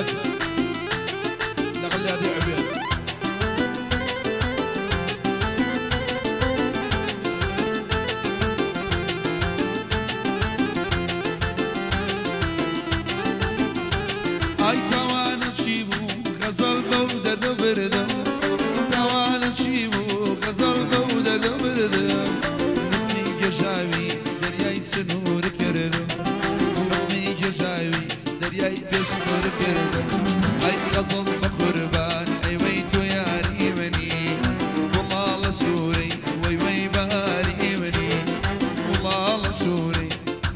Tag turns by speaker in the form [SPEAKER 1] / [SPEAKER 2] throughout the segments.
[SPEAKER 1] تایبەت لەگەڵ یادی عوبێد. ئای تاوانم چی بوو غەزەڵ بەو دەردە بردم، تاوانم چی بوو غەزەڵ بەو دەردە بردم، نوقمی گێژاوی دەریای سنوور کردم، نوقمی گێژاوی دەریای پێسنوور کردم. ئای غەزەڵ بە قوربان ئەی وەی تۆ یاری منی، گوڵاڵە سوورەی وەی وەی باری منی، گوڵاڵە سوورەی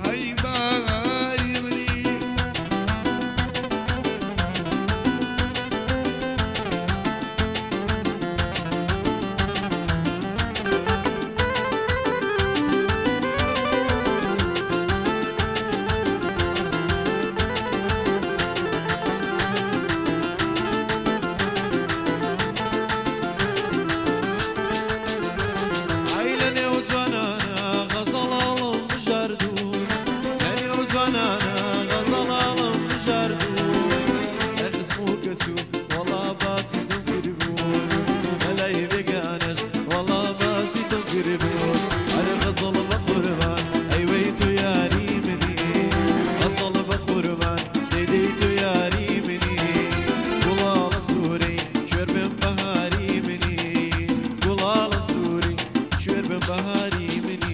[SPEAKER 1] ئەی باری منی.
[SPEAKER 2] ئای لە نێو جوانانە غەزەڵاڵم بژاردوو، لە نێو جوانانە غەزەڵاڵم بژاردوو، لە خزم و کەس و وەڵا باسی تۆم کردبوون، لە لای بێگانەش وەڵا باسی تۆم کردبوون. ئەرێ غەزەڵ بە قوربان ئەی وەی تۆ یاری منی، غەزەڵ بە قوربان دەیدەی تۆ یاری منی، گوڵاڵە سوورەی کوێر بم بەهاری منی، گوڵاڵە سووری کوێر بم بەهاری منی.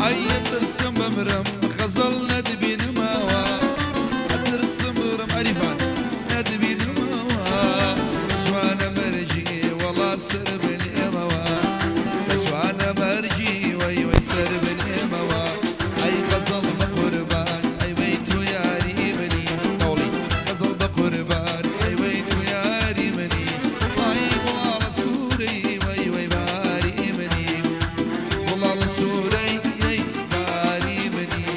[SPEAKER 1] ئای ئەترسم بمرم غەزەڵ نەدبینمەوە، ئەترسم بمرم ئەریفان نەدبینمەوە، جوانە مەرگی وەڵا سەر بنێمەوە، جوانە مەرگی وەی وەی سەر بنێمەوە. ئەی غەزەڵ بە قوربان ئەی وەی تۆ یاری منی، دەوڵی غەزەڵ بە قوربان ئەی وەی تۆ یاری منی، ئای گوڵاڵە سوورەی وەی وەی باری منی، گوڵاڵە سوورەی ئەی باری منی.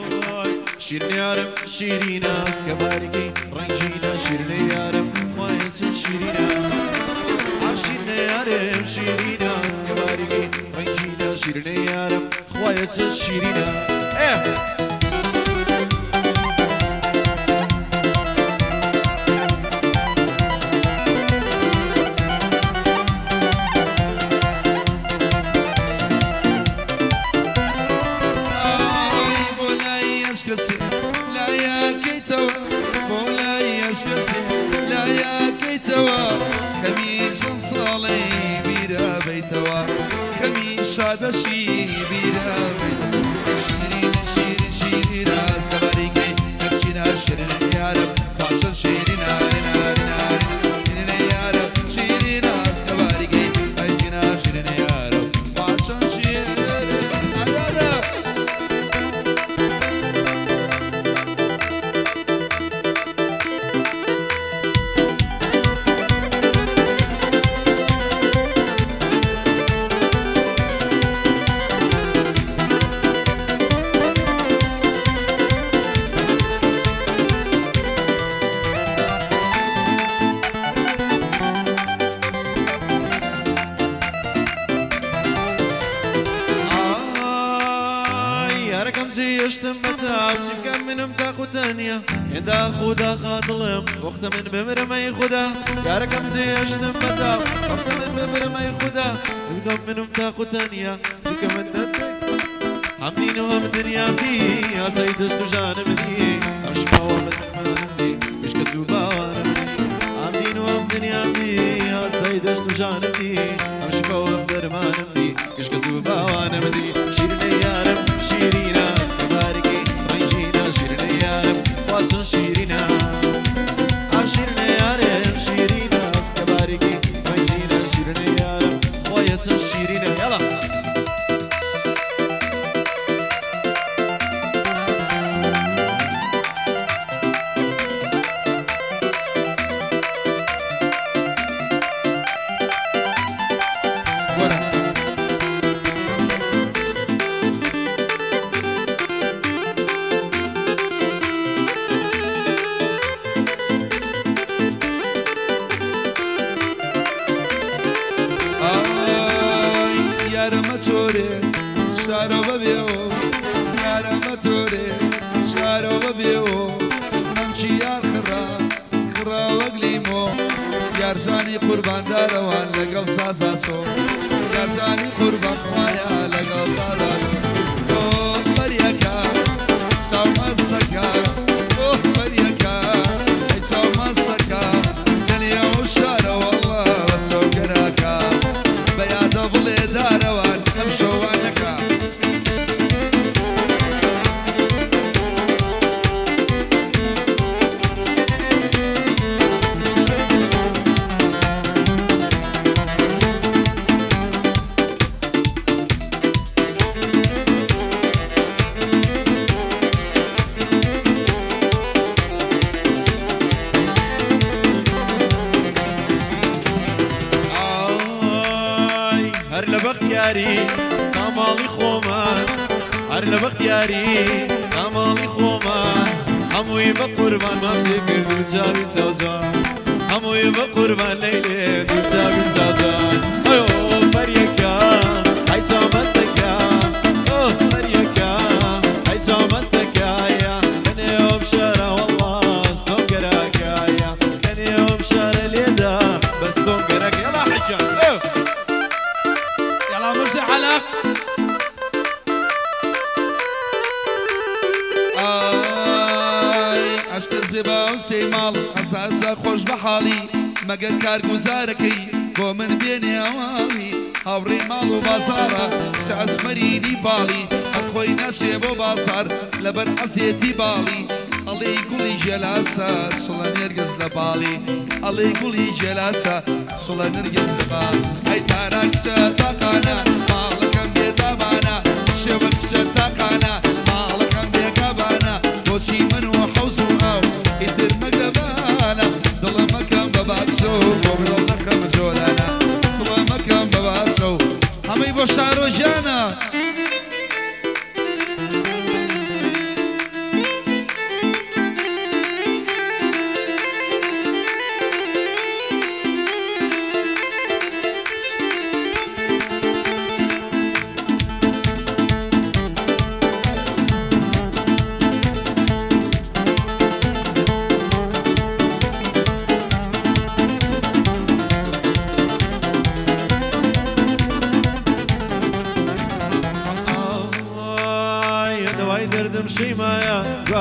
[SPEAKER 2] ئای شیرنە یارم شیرینە سکەبارێکی ڕەنگینە، شیرنە یارم خوایە چەند شیرینە، ئا شیرنە یارم شیرینە سکەبارێکی ڕەنگینە، شیرنە یارم خوایە چەند شیرینە. ئێ
[SPEAKER 1] ئای بۆ لای ئەش کەسێ لایەکەیتەوە، بۆ لای ئەش کەسێ لایەکەیتەوە، خەمی چەند ساڵەی بیرە بەیتەوە، خەمی شادەشی بیرە بەیتەوە. شیرین شیرین شیرینە ئەسکەباریکەی هەرچینە شیرینە یارم خوا چەند شیرینە، شیرینە یارم شیرینە ئەسکەباریکەی هەرچینە شیرینە یارم خوا چەند شیرینە. ئارارە.
[SPEAKER 2] ئای یارەکەم جێهێشتم بەتاو چی بکەم منم تاقوتەنیە، هێندا خودا خاتڵم وەختە من بمرم ئەی خودا، یارەکەم جێهێشتم بەتاو وەختە من بمرم ئەی خودا، بکەم منم تاقوتەنیە چی بکەم من دەتێک هەم دین و هەم دنیام دی، ئاسای دەشت و ژانم دی، ئەم شماوە من دەرمانم دی، هیچ کەس و باوانم دی، هەم دین و هەم دنیام دەشت و ژانم دی ئەم شفا و ئەم دەرمانم دی گشت و باوانم دی شیرینە یارم شیرینە ئەسکە باریکی ڕەنگینە شیرینە یارم وا چۆن شیرینە ئەم شیرینە یارم شیرینە ئەسکە باریکی ڕەنگینە شیرینە یارم وایە چۆن شیرینە یاڵا
[SPEAKER 1] یارجانی قوربان دارەوان لەگەڵ سازاسۆ یارجانی قوربان خوایە لەگەڵ سازاسۆ تۆ بەریەکە چاومەسەکە تۆ بەریەکە ئەی چاومەسەکە دنیا و شارە وەڵڵا بە چاوگەراکە بە یادە بڵێ دارەوان ئەم شەوانەکە
[SPEAKER 2] تاماڵی خۆمان هەر لە بەختیاری تاماڵی خۆمان هەمووی بە قوربان مامچێ کرد و چاوی چاوجان هەمووی بە قوربان لەیلێ دوو چاوی چاوجان ئەیۆ بەریەکە ئەی چاومەستەکە ئۆ بەریەکە ئەی چاومەستەکایە لەنێوم شارە وەڵڵا ئەستۆم گەراکایە لەنێوم شارە لێدا بەستۆم گەراکە یەڵا حەجان
[SPEAKER 1] يلا مجدي حلق ئای عشقت بێ باو سێ ماڵ ئەسازە خۆش بە حاڵی مەگەر کارگوزارەکەی بۆ من بێنێ ئەواوی هاوڕێی ماڵ و بازارە شتە ئەسمەرینی باڵی هەر خۆی ناچێ بۆ بازار لەبەر عەزێتی باڵی ئەڵێی گوڵی ژێلاسە چڵە نێرگز لە باڵی ئەڵێی گوڵی ژێلاسە چڵە نێرگز لە باڵ ئەی تارا کچە تاقانە ماڵەکەم بێتابانە شێوە کچە تاقانە ماڵەکەم بێکابانە بۆچی من و حەوز و ئاو ئیتر مەگەبانە دڵمەکەم بە باچۆ بۆ دڵ نەخەم جۆلانە دڵمەکەم بە باچۆ هەمەی بۆ شارۆژیانە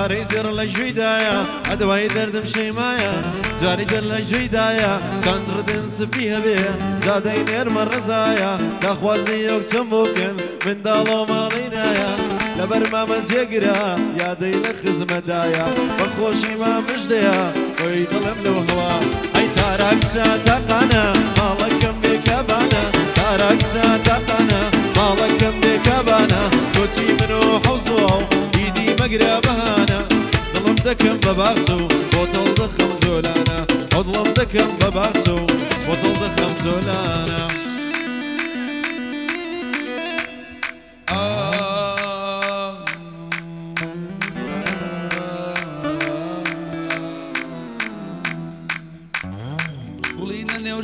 [SPEAKER 2] جارەی زێڕ لە گوێیدایە ئەدوای دەردم شەیمایە جاری زێڕ لە گوێیدایە چەند ڕدن سپی هەبێ جادەی نێرمە ڕەزایە داخوازی یەک چەم بۆ بکەن منداڵۆ ماڵی نایە لەبەر مامە جێگرە یادەی لە خزمەدایە بەخۆشی مامژدەیە خۆی دڵم لەو هەوا ئەی تاراکچە تاقانە ماڵەکەم بێکابانە تاراکچە تاقانە ماڵەکەم بێکابانە کۆچی من و حەوز و ئاو ئیدی مەگرە بەهانە دڵم دەکەم بە باخچە و بۆ دڵ دەخەم جۆلانە ئەو دڵم دەکەم بە باخچە و بۆ دڵ دەخەم جۆلانە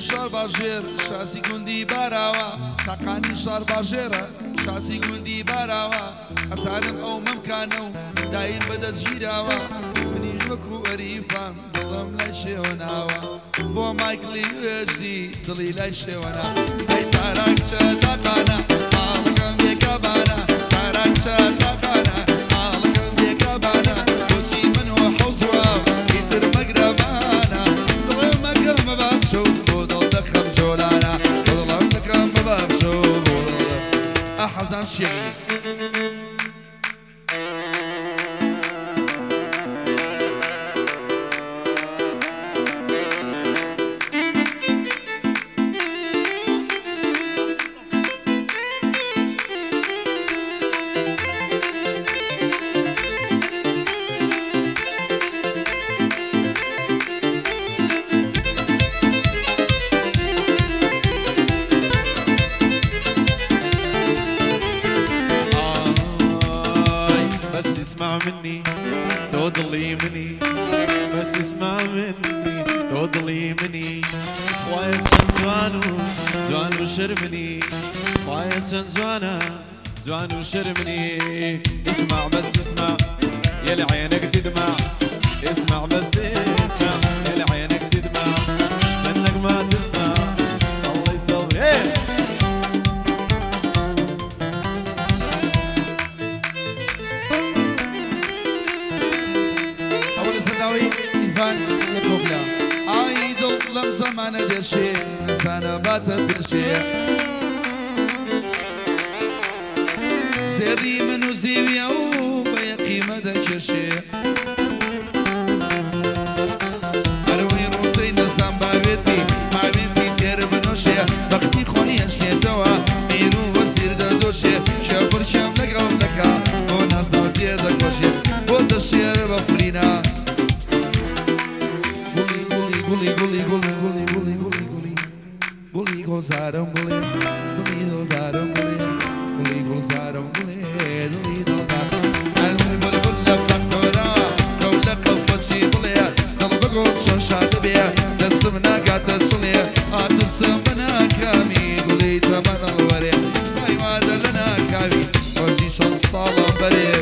[SPEAKER 1] شار باژێر شاسی گوندی باراوە تاقانی شار باژێرە شاسی گوندی باراوە ئەسانم ئەو مەمکانە و دایم بەدەستگیراوە منیش وەکو ئەریفان دڵم لای شێوەناوە بۆ مایکلی وێژی دڵی لای شێوەنا ئەی تاراکچە تاقانە ماڵەکەم بێکابانە تاراکچە تاقانە ماڵەکەم بێکابانە بۆچی من و حەوز و ئاو ئیتر مەگرەبانە دڵم مەکەم بە باخچە و بۆ دڵ دەخەم جۆلانە. بزانم چییە.
[SPEAKER 2] اسمع مني تضلي مني بس اسمع مني تضلي مني وايد زوانو زوانو شرمني وايد زوانا زوانو شرمني اسمع بس اسمع يا لعينك تدمع اسمع بس اسمع يا لعينك تدمع سنك ما تسمع الله يصبر.
[SPEAKER 1] لەم زەمانە دێشێ ئینسانە باتە پێشێ زێڕی من و زیویە و بە یەقیمە دەکێشێ هەروەی ڕووتەی نەزان باوێتی ماوێتی تێر بنۆشێ بەختی خۆی هەشێتەوە میر و وەزیر دەدۆشێ شەبرشەم لەگەڵ دەکا بۆ نازناو تێدەکۆشێ بۆ دەشێرە بە فرینا گوڵی گوڵی گوڵی گوڵی گوڵی گوڵی گوڵی گوڵی گوڵزارم گوڵی دڵی دڵدارم گوڵی گوڵی گوڵزارم گوڵی دڵی دڵدارم بولبول لە فەقۆرا کەو لە قەڵپەچی بڵێ دڵ بگوڵ چۆن شاد بێ دەستم ناگاتە چڵێ ئاترسم بە ناکامی گوڵی تەمەن هەڵوەرێ وای وادە لە ناکاوی ڕۆژی چەند ساڵم بەرێ.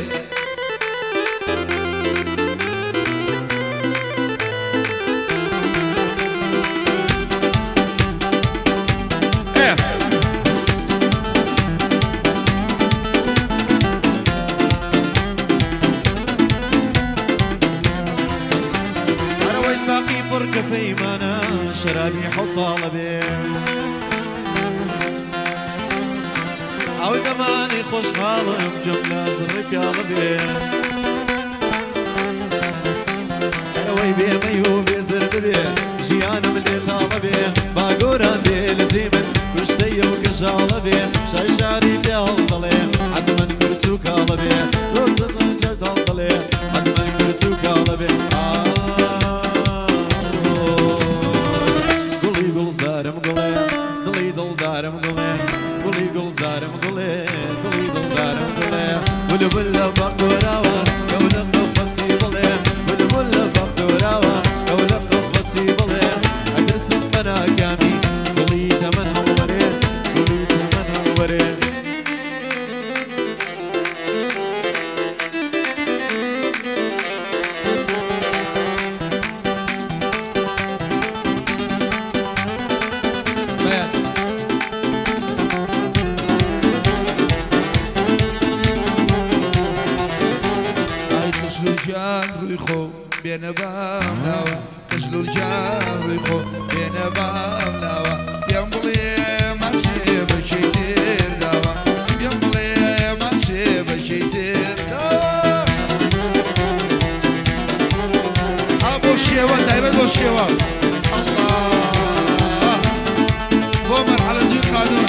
[SPEAKER 2] پەیمانە شەرابی حەوساڵە بێ ئەو دەمانی خۆشحاڵم جەم لە زڕی پیاڵە بێ ئەرەوەی بێمەی و بێزر ببێ ژیانم لێ تاڵە بێ باگۆران بێ لە زیمن کوشتەیە و گەژاڵە بێ شای شاری پێڵ دەڵێ حەتمەن کورس و کاڵە بێ ڕۆژەڵ دەڵێ حەتمەن کورس و کاڵە بێ. گوڵزارم گوڵێ دڵی دڵدارم گوڵێ گوڵی گوڵزارم گوڵێ دڵی دڵدارم گوڵێ بولبول لە بەقۆراوە کەو لە قەفەسی بڵێ بولبول لە بەقۆراوە کەو لە قەفەسی بڵێ ئەترسم بە ناکامی گوڵی تەمەن هەڵوەرێ گوڵی تەمەن هەڵوەرێ.
[SPEAKER 1] بێنە بام لاوە قژلولجان ڕووی خۆ بێنە بام لاوە پێم بڵێ ماچێ بەکێی تێر داوە پێم بڵێ ماچێ بەکێی تێر داوە. ئا بۆ شێوە تایبەت بۆ شێوە ئەڵڵا بۆ مەرحەلە دووی قانون.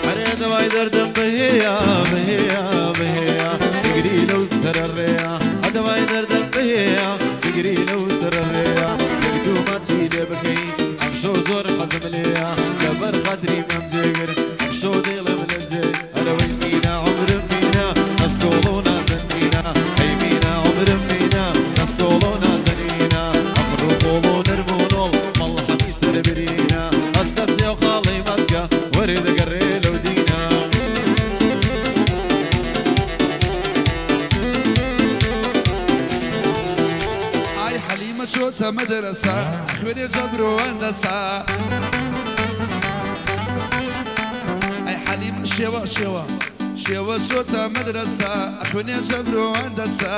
[SPEAKER 2] ئەرێ دەوای دەردم بەهەیە بەهەیە بەهەیە تگری لەو سەرەڕێیە ئەدەوای دەردم بەهەیە تگری لەو سەرەڕێیە یەک دوو ماچی لێ بکەی ئەمشەو زۆر حەزم لێیە لەبەر خاتری مەم جێگر ئەمشەو دێڵم لە جێ ئەرەوەی مینا عومرم مینا ئەسکۆڵ و نازەنینا ئەی مینا عومرم مینا ئەسکۆڵ و نازەنینا ئەفڕ و قۆڵ و نەرم و نۆڵ مەڵحەمی سەر برینا ئەسکە سێ و خاڵی ماچکە وەرێ دەگەڕێ لەو دینا.
[SPEAKER 1] چۆتە مەدرەسە خوێنێ جەبرۆ هەندەسە ئەی حەلیمە شێوە شێوە شێوە چۆتە مەدرەسە خوێنێ جەبرۆ هەندەسە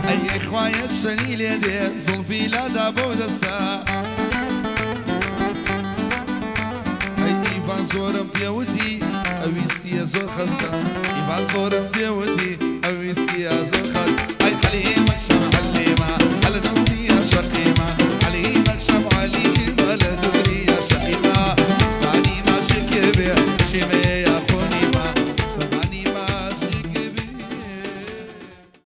[SPEAKER 1] ئەی خوایە چەنی لێ دێ زوڵفی لادا بۆ دەسە. زۆرم پێوتی ئەویستیە زۆر خەستە ئیڤان زۆرم پێوتی ئەویستیە زۆر خەست ئەی حەلیمە شەم حەلیمە هەلدەم نییە شەقیمە.